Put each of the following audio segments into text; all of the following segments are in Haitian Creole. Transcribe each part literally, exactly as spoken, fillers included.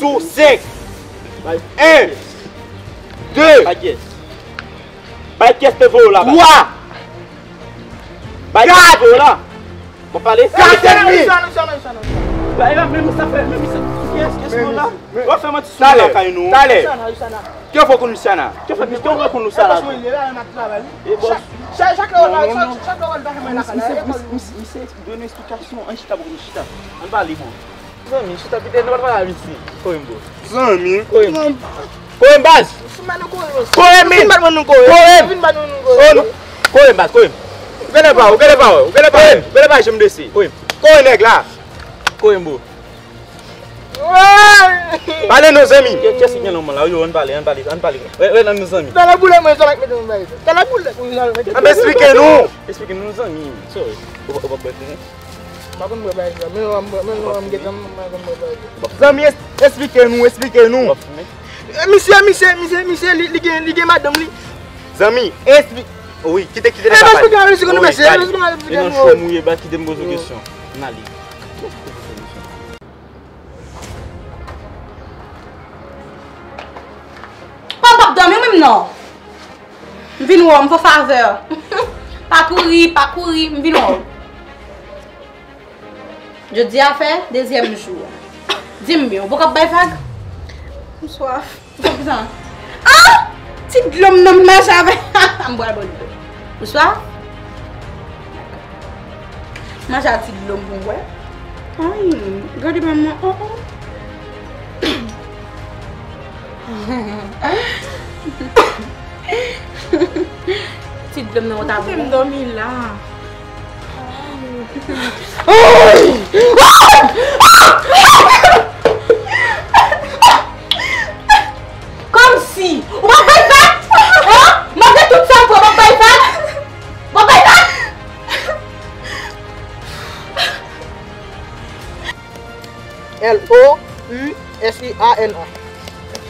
Sou senk. Bay en. De. Bay pyès. Bay pyès te voye w la. Twa. Bay pyès te voye w la. Mwen pale. Kat èdmi. Bay la, men sa fè, men sa, kiyès, kiyès nou la? W ap fè manti sou lakay nou. Talè. Kè fò konn Luciana? Kè fò, kè fò konn Luciana? E bò. Chak, chak lè w al, chak, chak lè w al pa fè mwen lakay la. Misye, misye, misye, misye, done esplikasyon, ann chita pou nou chita. Ann pale, bro. Zanmi, chita pite, nou pa pale a misye. Kore m, bro. Zanmi. Kore m. Kore m, baz. Kore m. Kore m. Kore m, baz, kore m. Ou genlè pa, ou genlè pa, ou genlè pa, ou genlè pa janm desi. Kore m. Kore nèg la. Kore m, bro. Pale non, zanmi. Kiyès ki gen lòm la? Yo, ann pale, ann pale, ann pale. Wè, wè, nan nou zanmi. Talè boule mwen, sa m ap mete mwen bay. Talè boule mwen, sa m ap mete. Ann esplike nou. Esplike nou, zanmi. Sorry. Ou pa, ou pa bwè vin? M pa konn bwè bagay sa. Men lè m, men lè m gentan, m pa konn bwè bagay sa. Zanmi, es-, esplike nou, esplike nou. W ap fimen? E, misye, misye, misye, misye, li, li gen, li gen madanm li. Zanmi, espli-, wi, kite, kite nèg la pale. Esplike nou, mesye, esplike nou. E nan cho mouye, ba, kite m poze w kesyon. N ale. Oh, m p ap dòmi menm non. M vin wè w, m fè w favè. Pa kouri, pa kouri, m vin wè w. Jodi a fè dezyèm jou. Di m byen, ou poko ap bay vag? M swaf. Fòk sa. Ah! Ti dlo m nan m mache avè. M pral ba w dlo. Ou swaf? Mache a ti dlo m pou m bwè. Ay, gade manman. Oh, oh. Ti dlo m nan ou ta bwè. M dòmi la. Ay! Kòmsi ou p ap bay vag? Hein? Malgre tout sa m fè, ou p ap bay vag? Ou p ap bay vag? L O U S I A N A.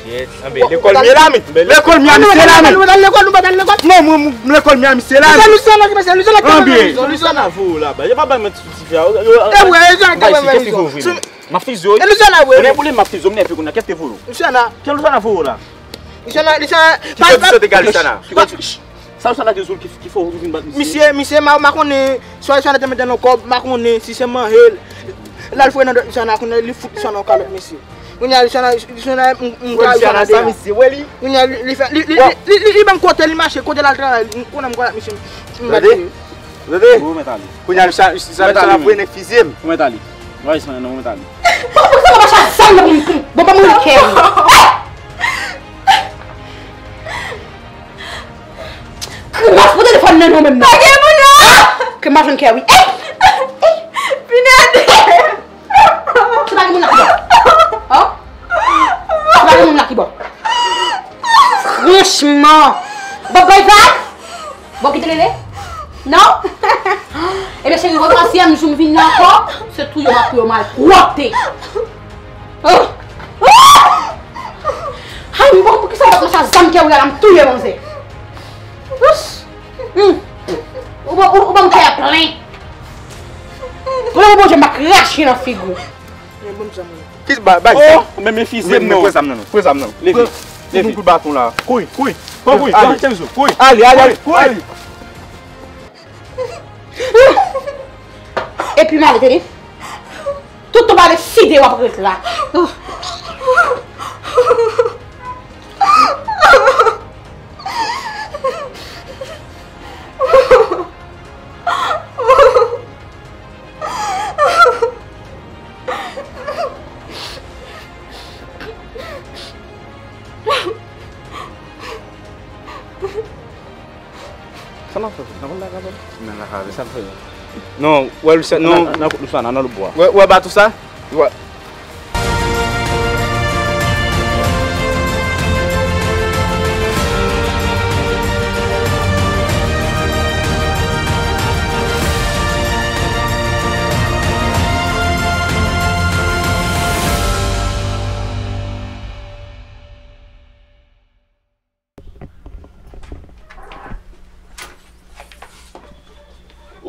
Shit. Anben, lekòl m ye la, men. Lekòl m ye a, misye la, men. Nou pa t al lekòl, nou pa t al lekòl. Non, mwen, mwen, lekòl m ye a, misye la, men. Luciana ki pase, Luciana ki pase. Anben. Luciana voye w laba. Yo pa bay manti sou ti fi a. Yo, yo, e vre, Luciana ki pase. M ap fize w. E Luciana vre. Ou gen pwoblèm, m ap fize w, m nève kounye a. Kiyès te voye w? Luciana. Kiyès Luciana voye w la? Luciana, Luciana. Ki kondisyon te gen Luciana? Ki kondisyon? Sa Luciana te sou l ki, ki fè w vin bat misye? Misye, misye, m pa, m pa konnen, swa Luciana te mete l nan kòb, m pa konnen si se manje l. L al foure nan dwèt Luciana, kounye a li fout Luciana yon kalòt, mesye. Kounye a Luciana, Luciana, m, m ka Luciana sa, mesye, wè li. Kounye a li, li fè, li, li, li, li, li ban m kote, li mache, kote l al travay, kounye a m kwè misye, m bat li. Tande? Kounye a Luciana, Luciana ap voye nèg fiziye m. Ou mèt ale. Ou mèt ale. Bon, pou sa w pa mache a zam nan pou m, pou m, bon, pa mouri kè wi. Kras pou telefòn nan non menm non. Pa gen moun non. Ke m pa jwenn kè wi. Ey! Ey! Pinède! Se pa gen moun la ki bò. Hein? Se pa gen moun la ki bò. Franchman. Bon, bay vag. Bon, kite lele? Non? Ebyen, cheri, repansye m jou m vin la ankò, se touye w m ap touye w malpwòpte. Oh! Ay, m pa konn poukisa w pa pran sa zam kè w la, m touye manzè. Wouch! Hmm. Ou ban, ou, ou ban m kè plen. Pran Bondye, m a krache nan figi w. Men bon zam ou. Ki ba, ba zam. Oh, men mefize m non. Pran zam nan, non. Pran zam nan. Leve. Leve. Kouri, kouri. Pran kouri. Pran tèzo. Kouri. Ale, ale, ale. Kouri. Epi m ale, tande. Toutan w pa deside w ap ret la. Sa n ap fè? N ap lakay avè l? Nan lakay avè l. Sa n ap fè? Non, wè Luciana, non. Nan, nan, nan Luciana, nan lòt bò a. Wè, wè bato sa? Wè.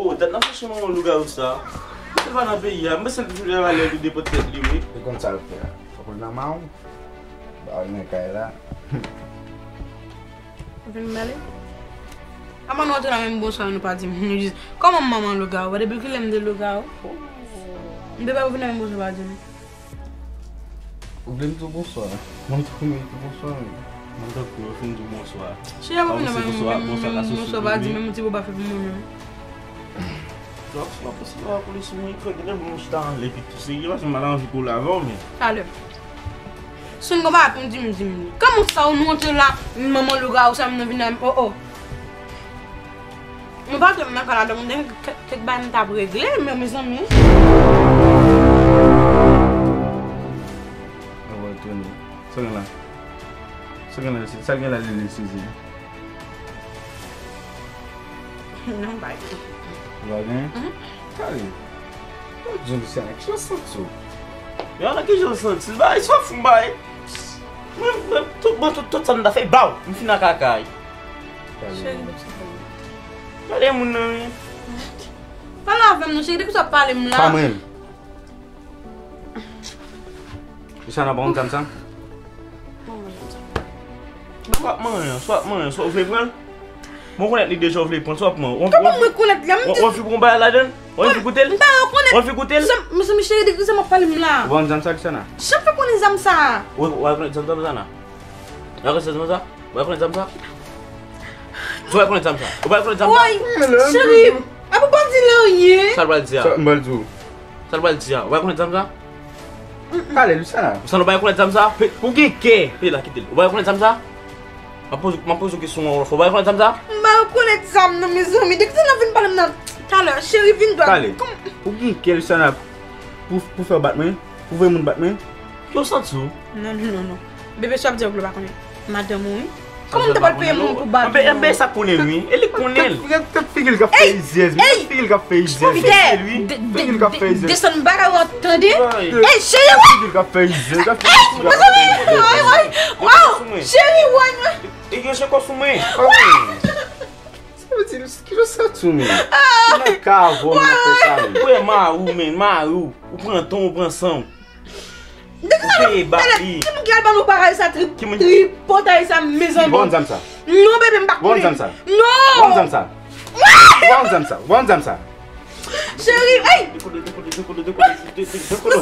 Oh, dat n ap chache manman lougawou sa. Misye pa nan peyi a. M panse l toujou nan valè li depann tèt li, wi. Li konn sa l fè a. Fòk l Nan men w. Ba w nan kay la. Ou vin bale? Aman nou antre nan menm bonswa nou pa di m. Nou jis, kòman manman lougawou? Depi kilè m te lougawou? M te ba ou vin nan menm bonswa pa di m. Ou vle m di w bonswa? Mwen tou mwen di w bonswa, men. Mwen tankou yo fin di w bonswa. Cheri, mwen pa vin nan menm bonswa pa di m, menm ti bo pa fè pou mwen menm. Dòk, si w ap, si w ap kole sou mwen, frè, genlè pou nou chita anlè pi tou serye, paske m pa ta anvi kole avè w, men. Talè. Si w gen bagay pou m di m, di m li. Kòman sa w nou antre la, manman lougawou sa m nan vin la, oh, oh. Mwen pa t nan kay la, donk, gen kèk, kèk bagay m t ap regle, men mezanmi. Mwen retounen. Sa gen la? Sa gen la, sa gen la, Lili, Suzy? Non, pa gen. Ou pa gen? Mhm. Kare. Mwen di w, Luciana, kijan w santi w? Yo, nan kijan w santi l? Bay, sa fou, bay. Mwen, mwen, tout, mwen, tout, tout sa m ta fè, baw, m fin nan kaka. Kare. Cheri, m ap sou fè. Gade moun nan, wi. Pale avè m, non, cheri, de ki sa w ap pale m la? Pa mwen. Luciana, ba w zam sa. Swa w ap manyen, swa w ap manyen, swa w vle pran l. Mwen konnen li deja w vle pran l, swa w ap manyen. Kòman mwen konnen l? Ou anvi pran bagay ladan l? Ou anvi goute l? M pa rekonnen. Ou anvi goute l? Mezanmi, cheri, de ki sa m ap pale m la? Ou ba w zam sa, Luciana? Jan fè konnen zam sa? Ou, ou rekonnen zam sa, Luciana? Ou rekonnen zam sa? Ou rekonnen zam sa? Ou rekonnen zam sa? Ou rekonnen zam sa? Woy, cheri, apa w pa di l anyen? Sa l pral di a? Sa m pral di w? Sa l pral di a? Ou pa rekonèt zam sa? Kale, Luciana. Luciana, ou pa rekonèt zam sa? Pe-, ou gen kè. Pe la, kite l. Ou pa rekonèt zam sa? M ap poze, m ap poze w kesyon ankò. Ou pa rekonèt zam sa? M pa rekonèt zam nan, mezanmi. De ki sa n ap vin pale m nan? Talè, cheri, vin dwat. Kale, ou gen kè, Luciana, pou, pou fè w bat mwen? Pou voye moun bat mwen? Yo santi w. Non, non, non, non. Bebe, sa ap di w pa konnen. Madanm ou, wi. Kòman m ta pral peye moun pou bat ou? Anben, anben, sa konnen l, wi. E li konnen l. Gad, gad figi l k ap fè izyèz, wi. Gad figi l k ap fè izyèz. Pita, de-, de-, desann bagay ou an, tande? Ey, cheri, wi. Gad figi l k ap fè izyèz. Gad figi l k ap fè izyèz. Ey, mezanmi, woy, woy, woy. Cheri, woy. E gen chen kò sou mwen. Sa vle di, kijan w santi w, men? Nan ka avè w, men, fè sa, men. Ou wè mari w, men, mari w. Ou pran tan, ou pran san w. De ki sa nou pale? Ki moun ki al ban nou bagay sa, trip-, tripotay sa, mezanmi? Ba w zam sa. Non, bebe, m pa konnen. Ba w zam sa. Non. Ba w zam sa. Ba w zam sa. Ba w zam sa. Cheri, ey! Dekolo, dekolo, dekolo, dekolo, dekolo, dekolo,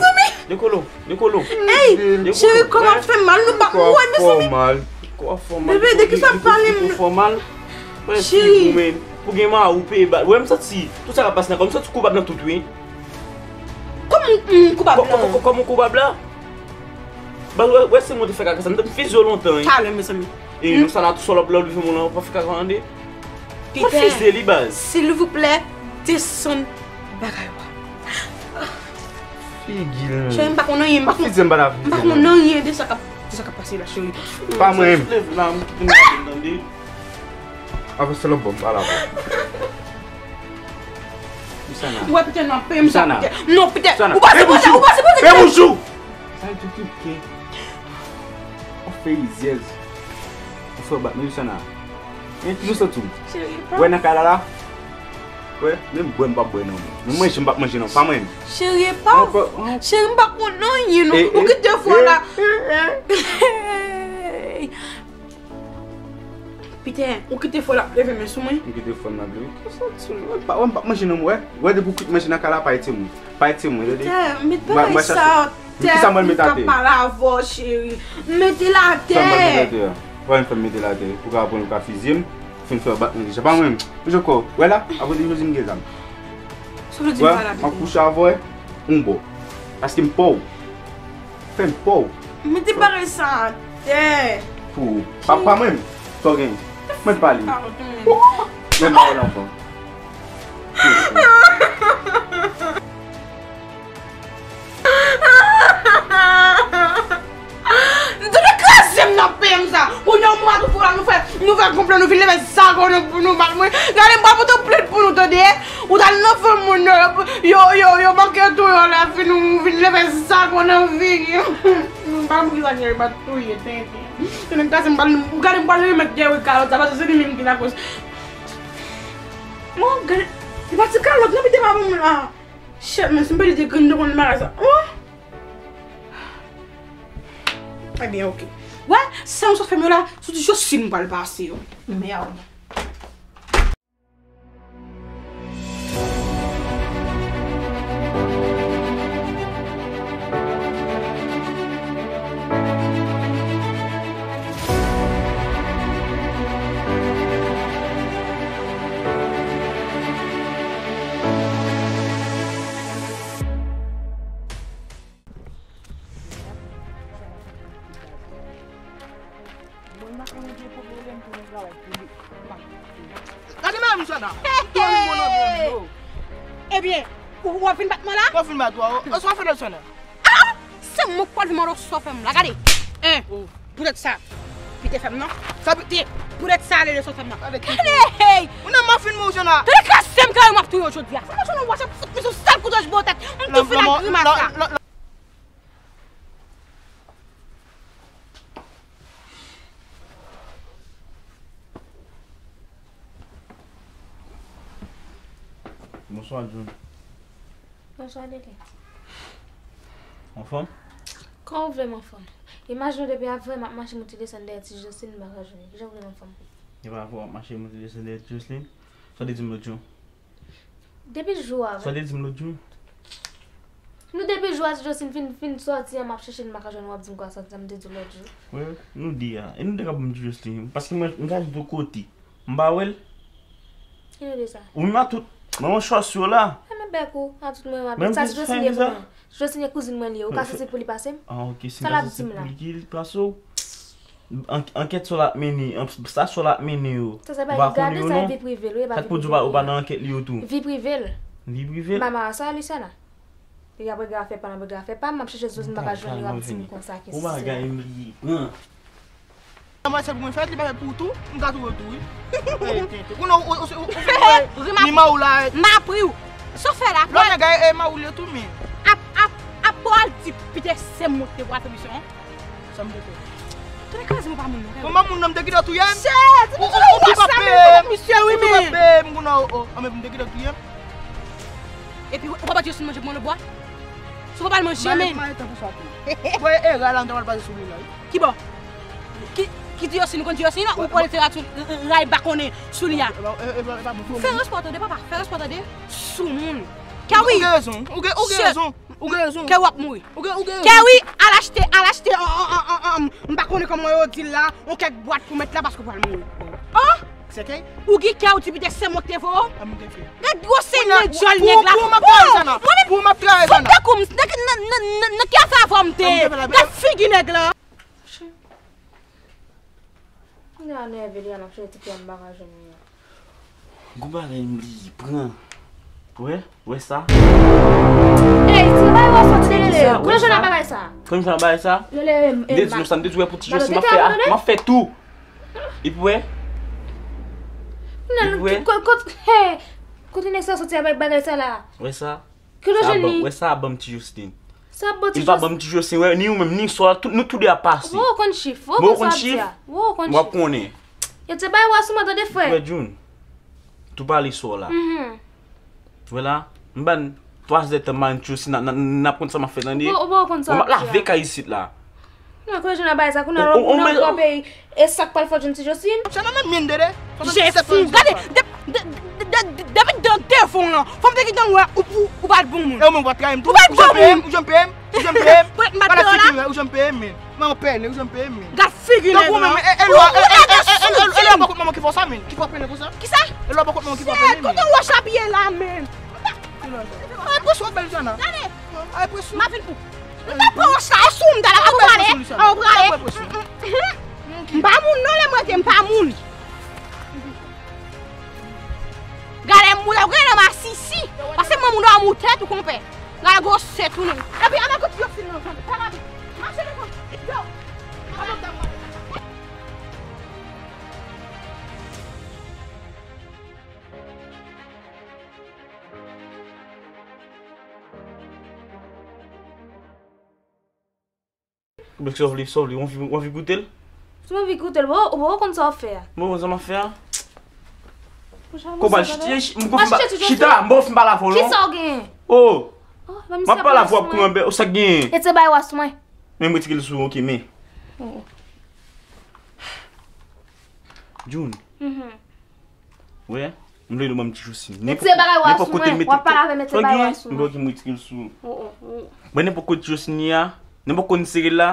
dekolo, dekolo. Mezanmi! Dekolo. Ey, cheri, kò m ap fè mal, nou pa wè, mezanmi. Kò ap fè w mal. Bebe, de ki sa w ap pale m? Kò ap fè w mal. Cheri. Pou gen mari w peye bal. Wè, m santi tout sa k ap pase nan kò m, m santi koupab nan tout, wi. Kòman m koupab la? Kò-, kò-, kò-, kòman w koupab la? Baz, wè, wè si mwen te fè kaka sa, m t ap fizye w lontan, wi. Talè, mezanmi. E, hmm, nou sa la tou sòl ap lè w leve moun lan, w pa fè kaka tande. Mwen fizye li, baz. Silvouplè, desann bagay ou a. Figi l, men. Cheri, m pa konn anyen, m pa konn, m pa konn anyen de sa k ap, de sa k ap pase la, cheri. Pa mwen menm. Leve la, m kite m gade l, tande. Avanse lòt bò, m pale avè w. Luciana. Ou wè, Pita, nan peye m sa, Pita. Non, Pita. Ou pa sipoze, ou pa sipoze. Fè bouch ou. Sa l tou kit ke. Ou fè izyèz. Ou fè w bat mwen, Luciana. Hein, ki nou sot ou? Cheri, pa. Wè nan kay la la. Wè, menm bwè m p ap bwè nan men. Menm manje m p ap manje nan, pa mwen. Cheri, pa. Cheri, m pa konn anyen, non. Ou kite fò la. Pita, ou kite fò l ap leve men sou mwen? M kite fò l ap leve. Ki sa w di sou mwen? Wè, m p ap manje nan mwen, wè. Wè, depi w kwit manje nan kay la, pa ete mwen. Pa ete mwen, tande. Pita, met bagay sa atè, m ka pale avè w, cheri. Mete l atè. Sa m pral mete atè a? Ou pa vin fè m mete l atè. Ou ka pran l, ou ka fizye m. Fin fè w bat mwen deja. Pa mwen menm. Manje ankò. Wè la, apre de jodi m gen zam. Sa vle di m pa la, bebe. Wè, m ap kouche avè w, yon bò. Paske m pa w. Fè m pa w. Mete bagay sa atè. Pou ou. Pa, pa mwen. Sa w gen. Mwen pale. Mwen pale anfan. Tande kraze m nan peye m sa. Kounye a, mwa tou fò la, nou fè, nou fè konplo, nou vin leve zagon nou pou nou bat mwen. Gade, m pral pote w plent pou nou, tande. Ou t al nan fanm moun nan, yo, yo, yo, yo manke touye w lè fin, ou vin leve zagon nan figi m. M pa konn kisa ki rive bat touye tenten. Tande kraze m, pral, gade m pral remèt dèyè kalòt sa, paske se li menm ki lakoz. Bon, gade, se pa ti kalòt non, Pita, pa ban m la. Shit, men si m pèdi de grenn de konn bagay sa. Oh! Ebyen, oke. Wè, sa m sot fè m yo la, sou ti Josline m pral pase yo. Mèd. Gade madanm Luciana. Hey, hey! Ebyen, ou, w ap vin bat mwen la? W ap vin bat mwen, o. Sa w fè Luciana? Ah! Se mwen k pral vin mande w sa w fè m la. Gade. Hein? Poutèt sa. Pete fè m non. Sa pete. Poutèt sa, ale de sa w fè m nan. Gade, hey! Ou nan mafin mwen, Luciana. Tande kraze m kare m ap touye w jodi a. Franchman, w ap fout misye yon sèl kout wòch bò tèt. M tou fin ak grimas la. Bonswa, Jun. Bonswa, Dede. Anfòm? Kòman w vle m anfòm? Imajine w depi avè m ap mache monte desann dèyè ti Josline m pa ka jwenn li. Kijan w vle m anfòm? E pa avè w ap mache monte desann dèyè ti Josline? Sa w te di m lòt jou? Depi jou a, wi. Sa w te di m lòt jou? Nou depi jou a, ti Josline fin, fin sòti an, m ap chèche l, m pa ka jwenn li, w ap di m kwa sa, sa m te di w lòt jou. Wi, nou de a. E nou de ka ban m ti Josline. Paske mwen, m ka di w kote. M pa wè l. Ki nou de sa? Ou menm a tout. Mwen, mwen chòs yo la. Fèmen bèk ou, a tout mwen, mwen. Sa ti Josline ye pou mwen. Josline kouzin mwen li ye. Ou ka santi pou li pase m? Ah, ok, si m ka santi pou li ki pase w. An-, ankèt sa w ap mennen, an-, sa sa w ap mennen yo. Sa se pa li gade, sa vi prive l, wi, e pa vi prive l. Sa k pou di w pa, ou pa nan ankèt li yo tou? Vi prive l. Vi prive l? Mama, sa Luciana. Li ap regle afè pa l, ap regle afè pa m, m ap chèche Josline, m pa ka jwenn li, w ap di m konsa ki se. Ou bagay m li pran. Mwen se pou mwen fè, li pa fè pou tou, m ka touye w tou, wi. Kounye a ou, ou, ou, ou fin wè ni ma ou la. M ap ri w. Sa w fè la, Pòl? Lòt nèg a, e, ma ou li tou, men. Ap, ap, ap Pòl di pite se mwen ki te pral fè misyon an. Sa m te fè? Tande kraze m, ou pa moun non. Mwen pa moun non, m te gentan touye m. Shit! Ou, ou, ou, ou pa peye m. Misye, wi, men. Ou pa peye m, kounye a, o, o, anben, m te gentan touye m. Epi, ou pa ba Josline manje pou mwen nan bwa? Si w pa ba l manje, men. Mwen, mwen, tankou sa tou. Bon, e, e, ray la, m ta pral pase sou li la, wi. Ki bò? Ki, ki di Josline, ou konn di Josline, ou konn literati, ray bakonnen sou li a. E, e, e, e, e, pa bon pou mwen. Fè respè w tande, papa, fè respè w tande. Soumoun. Kèwi. Ou gen rezon, ou gen, ou gen rezon. Ou gen rezon. Kèwi ap mouri. Ou gen, ou gen rezon. Kèwi, al achte, al achte, an, an, m pa konnen kòman yo di l la, yon kèk bwat pou mèt la paske w pral mouri. Oh! Se kèy? Ou gen kè ou di pite se mwen ki te voye w? Gad gwosè nèg djòl nèg la. Pou, pou m ap traye Zana. Pou m ap traye Zana. Fòk te koum, nan, nan, nan, nan, nan ki afè avè w m te ye? Gad figi nèg la. Mwen nève li a, m ap chèche ti pye a, m pa ka jwenn li a. Gwo bagay m li pran. Wè, wè sa. Ey, ti bagay w ap soti rele. Kote jwenn bagay sa? Kote jwenn bagay sa? Rele, em, em, m te di nou sa, m te di wè pou ti Josline m ap fè a, m ap fè tou. Epi wè. Epi wè. Kote, kote, hey, kote nèg sa soti avèk bagay sa la? Wè sa. Kote jwenn li? Wè sa a ban m ti Josline. Sa ban ti Josline. Li pa ban m ti Josline, wè, ni ou menm, ni sò, tout, nou tou de ap pase. Wè w konn chif, wè w konn sa w ap di a. Wè w konn chif. W ap konnen. Yo te bay wa sou mwen tande frè. Frè Jun, tou pale sò la. Mhm. Wè la, m ban twa zè tan m ban ti Josline, n, n, n ap konn sa m ap fè tande. Ou pa, ou pa konn sa w ap di a. M ap lave kay isit la. Non, kote jwenn bagay sa, kounye a, ou nan gran peyi. E sa k pral fè w jwenn ti Josline? Sa nan men min dede. Jezi, gade, de, de, de, de, depi dan devan w lan, fò m te gentan wè ou, ou, ou pa t bon moun. E ou menm w ap trayi m tou. Ou pa t bon moun. Ou janm peye m, ou janm peye m, ou janm peye m. Ou janm peye m. Gade figi w, ou janm peye m, men. Mwen pèlen, ou janm peye m, men. Gad figi nèg lan. Ou, ou, e, e, e, lwa, e, e, e, e, e, e, lwa pa kont manman ki fè w sa, men. Ki fè w pèlen konsa? Kisa? E lwa pa kont manman ki fè w pèlen, men. Kote w wè chapye la, men? Ay, presyon w ap bèl Jana. Gade. Ay, presyon. M ap vin pou. M ta pran wòch la, e sou m ta la, a ou prale, a ou prale. M pa moun non, lè m rete, m pa moun. Gade m moute, ou gen nan masisi. Pase mwen moun an moute tou konpè. Gade gwosè tou non. Epi ann kout yo fin nan zòn. Gade mache devan. Yo. Oubyen sa w vle, sa w vle, w anvi, w anvi goute l? Si w anvi goute l, bon, ou poko konn sa w ap fè a. Bon, sa m ap fè a? Konpa, chita, m konn fin pa, chita, m poko fin pale avè w non. Kisa w genyen? Oh. M ap pale avè w ap koumanbe, ou sa k genyen? E se bay was mwen. Men m retire l sou, ok, men. Oh. June. Mhm. Wè, m vle nou ban m ti Josini. Retire bagay w a sou mwen, w ap pale avè m, retire bagay w a sou mwen. M vle ki m retire l sou. Oh, oh, oh. Mwen nenpòt kote Josini a, nenpòt kote n sere l la,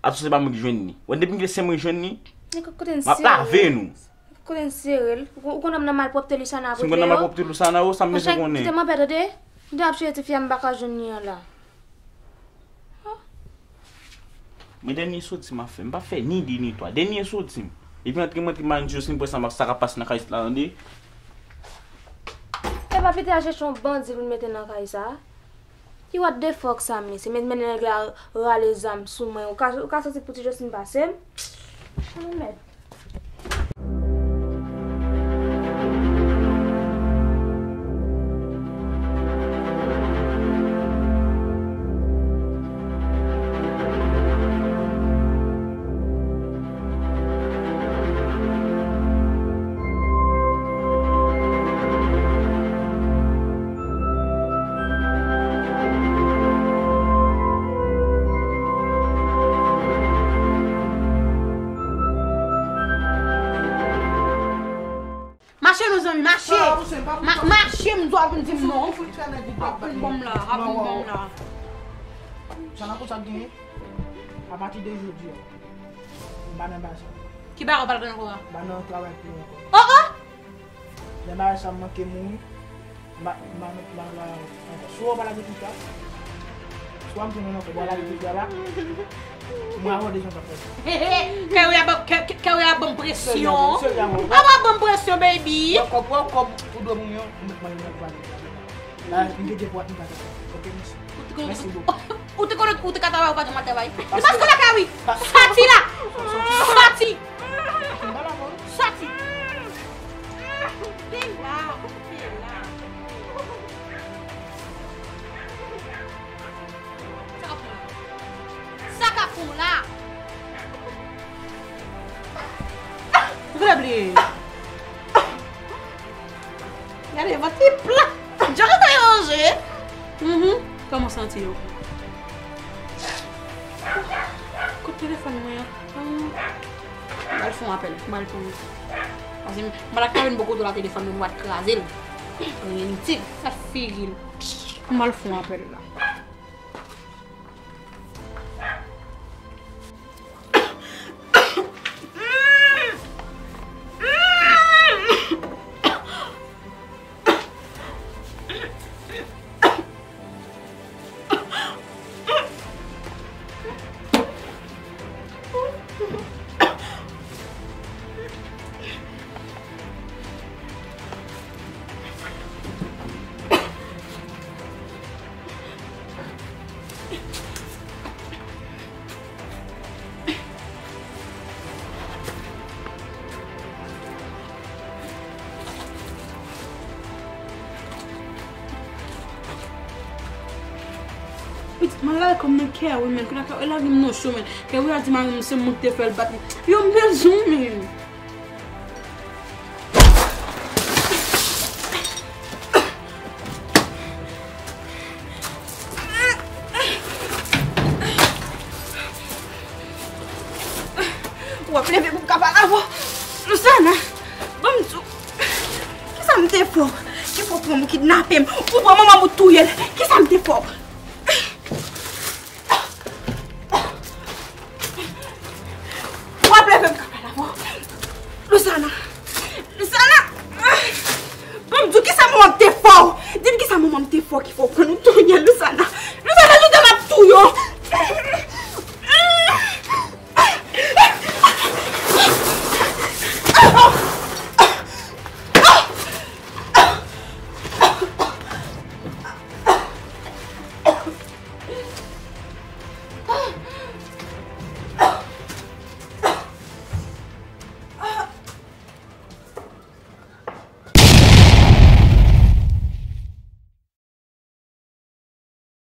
atò se pa mwen ki jwenn li. Wè, depi m gen se mwen ki jwenn li, m ap lave nou. Kote n sere l? Ou, ou konn nan malpwòpte Lusana ap regle yo? Si m konn nan malpwòpte Lusana yo, sa m bezwen konnen? Monchè, kite m anpè, tande. M te ap chèche ti fi a m pa ka jwenn li an la. Men dènye soti m ap fè, m pa fè ni de ni twa. Dènye soti m. Epi antre m antre m a di yo si m pran sa, sa k ap pase nan kay la, tande. Epa Pita al chèche yon bandi pou l mete nan kay sa. Ki what the fuck sa m ye? Se men, men nèg la rale zam sou mwen. Ou ka, ou ka santi pou ti Josline pase m? Anmèd. Mache non zanmi, mache. Ma-, mache m di w ap vin di m non. Ap vin ban m la, ap vin ban m la. Sa nan konsa k genyen? Apati de jodi a, m pa nan bagay sa. Ki bagay w pa nan ankò a? M pa nan travay pou ou ankò. Oh, oh! Lè bagay sa manke mouri, m pa, m pa, m pa la ankò. Si w wè w pa lage tout sa, si w ap jwenn ankò, w pa lage tout sa la, m abòde jan w t ap fè sa. Kè w ap ban, kè, kè, kè w ap ban m presyon. Serye, serye, serye. Ap ban m presyon, baby. Pran kòb, pran kòb, ou dwe moun yo, ou mèt mande mwen pou ale. La, m gen de bwat m pa travay. Ok, mèsi. Mèsi bokou. Ou te konn, ou te ka travay, ou pa janm al travay. Li pa konn lakay, wi. Sòti la! Sòti! Sòti! Vin la! Vin la! Sa k ap fè w la? Sa k ap fè w la? Ou genlè bliye. Gade vant li plat. Jan l te ranje. Mhm. Kòman w santi w? Kote telefòn mwen an? Hmm. M al fè yon apèl. M al fè yon. Paske m, m pa t ap ka vin bò kote w la telefòn mwen, m pa t kraze l. Anyen itil. Sa figi l. M al fè yon apèl la. Pitit, mwen lage kò m nan kè wi, men kounye a kè wi lage m nan cho, men kè wi a di mari m se moun ki te fè l bat li. Yo, m bezwen w, men. W ap leve pou m ka pale avè w. Lusana, ban m di w, kisa m te fè w? Ki fè w pran m ou kidnape m? Ou pran manman m ou touye l. Kisa m te fè w? W ap leve m ka pale avè w. Lusana. Lusana. Ban m di w kisa manman m te fè w. Di m kisa manman m te fè w ki fè w pran